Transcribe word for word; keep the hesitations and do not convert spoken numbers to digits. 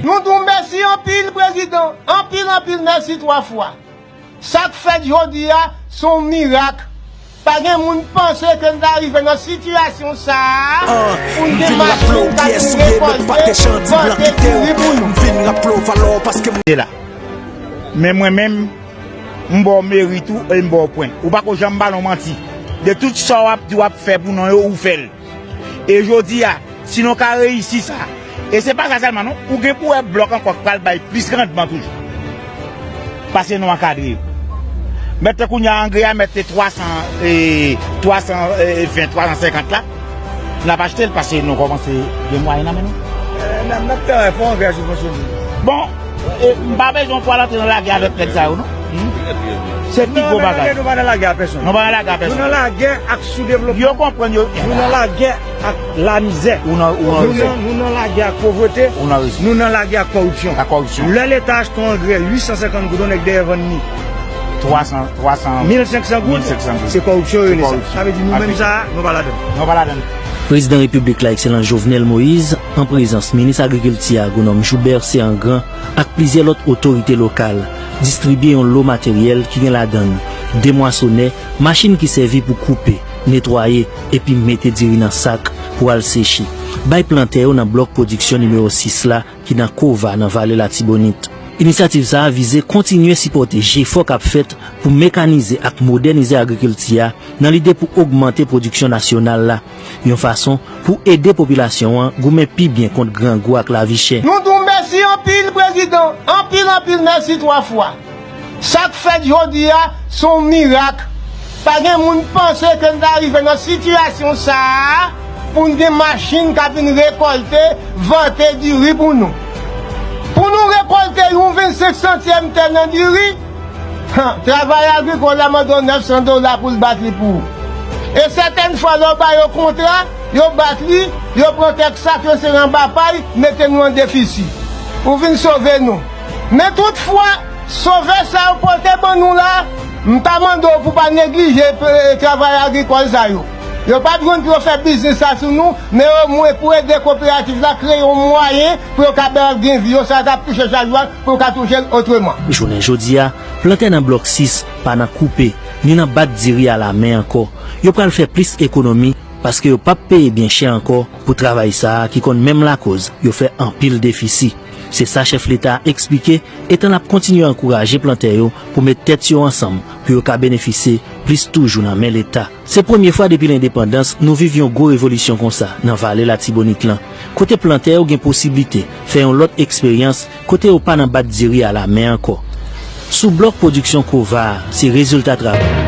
Nou di w mèsi anpil, prezidan. Anpil, anpil mèsi twa fwa. Sa k fèt jodi a, se yon mirak. Pa gen moun panse ke n ta rive nan sitiyasyon sa a pou n gen machin k ap vin rekòlte, plante diri pou nou. Se la. Men mwen menm, m ba w merit ou e m ba w pwen. Ou pako janm ba nou manti. De tout sa w ap di w ap fè pou nou yo, ou fè l. E jodi a, si nou ka reyisi sa, e se pa sa sèlman non, ou gen pou wè blòk ankò k pral bay plis randman toujou. Paske nou ankadre yo. Mèt kounye a angrè a, mèt twa san, e, twa san ven, twa san senkant la, n ap achte l paske nou kòmanse gen mwayen nan men nou. E, n ap, n ap travay, fò angrè a sibvansyone. Bon, e, m pa bezwen w pral antre nan lagè avèk nèg sa yo non. Hmm? Se pi gwo bagay. Nou pa nan lagè a pèsonn. Nou pa nan lagè a pèsonn. Nou nan lagè ak soudevlopman. Yo konprann yo. Nou nan lagè ak lamizè. Ou nan, ou nan rezon. Nou nan, nou nan lagè ak povrete. Ou nan rezon. Nou nan lagè ak kòripsyon. Ak kòripsyon. Lè Leta achte yon angrè uit san senkant goud, yon nèg dèyè vann li twa san, twa san, mil senk san goud, mil senk san goud. Se kòripsyon yo rele sa. Se kòripsyon. Sa vle di nou menm sa a, nou pa ladan. Nou pa ladan. Prezidan Repiblik la, Ekselans Jovenel Moïse, an prezans Minis Agrikilti a, Agwonòm Joubert Serangran, ak plizyè lòt otorite lokal, distribye yon lo materyèl ki gen ladan l demwasonè, machin ki sèvi pou koupe, netwaye, epi mete diri nan sak pou al seche, bay plantè yo nan blòk pwodiksyon nimewo sis la, ki nan Kova, nan Vale Latibonit. Inisyativ sa a vize kontinye sipòte jefò k ap fèt pou mekanize ak modènize agrikilti a nan lide pou ogmante pwodiksyon nasyonal la, yon fason pou ede popilasyon an goumen pi byen kont grangou ak lavi chè. Nou di w mèsi anpil, prezidan. Anpil, anpil mèsi twa fwa. Sa k fèt jodi a, se yon mirak. Pa gen moun panse ke n ta rive nan sitiyasyon sa a pou n gen machin k ap vin rekòlte, vante diri pou nou. Pou nou rekòlte yon vennsenk santyèm tè nan diri, han, travayè agrikòl la mande w nèf san dola pou l bat li pou ou. E sètèn fwa, lè w ba yo kontra, yo bat li, yo pran kèk sak yo sere anba pay, mete nou an defisi. Ou vin sove nou. Men toutfwa, sove sa yo pote ban nou la, m ta mande w pou pa neglije, e, travayè agrikòl sa yo. Yo p ap jwenn pou yo fè biznis la sou nou, men omwen pou ede koperativ la kreye yon mwayen pou yo kapab gen vi yo, sa t ap touche chak jou a, pou yo ka touche l otreman. Jounen jodi a, plantè nan blòk sis pa nan koupe, ni nan bat diri alamen ankò. Yo pral fè plis ekonomi, paske yo p ap peye byen chè ankò pou travay sa a ki konn menm lakòz yo fè anpil defisi. Se sa chèf Leta a eksplike, etan l ap kontinye ankouraje plantè yo pou met tèt yo ansanm pou yo ka benefisye plis toujou nan men Leta. Se premye fwa depi lendepandans nou viv yon gwo revolisyon konsa nan Vale Latibonit lan, kote plantè yo gen posiblite fè yon lòt eksperyans kote yo pa nan bat diri alamen ankò. Sou blòk pwodiksyon Kova a, se rezilta travay.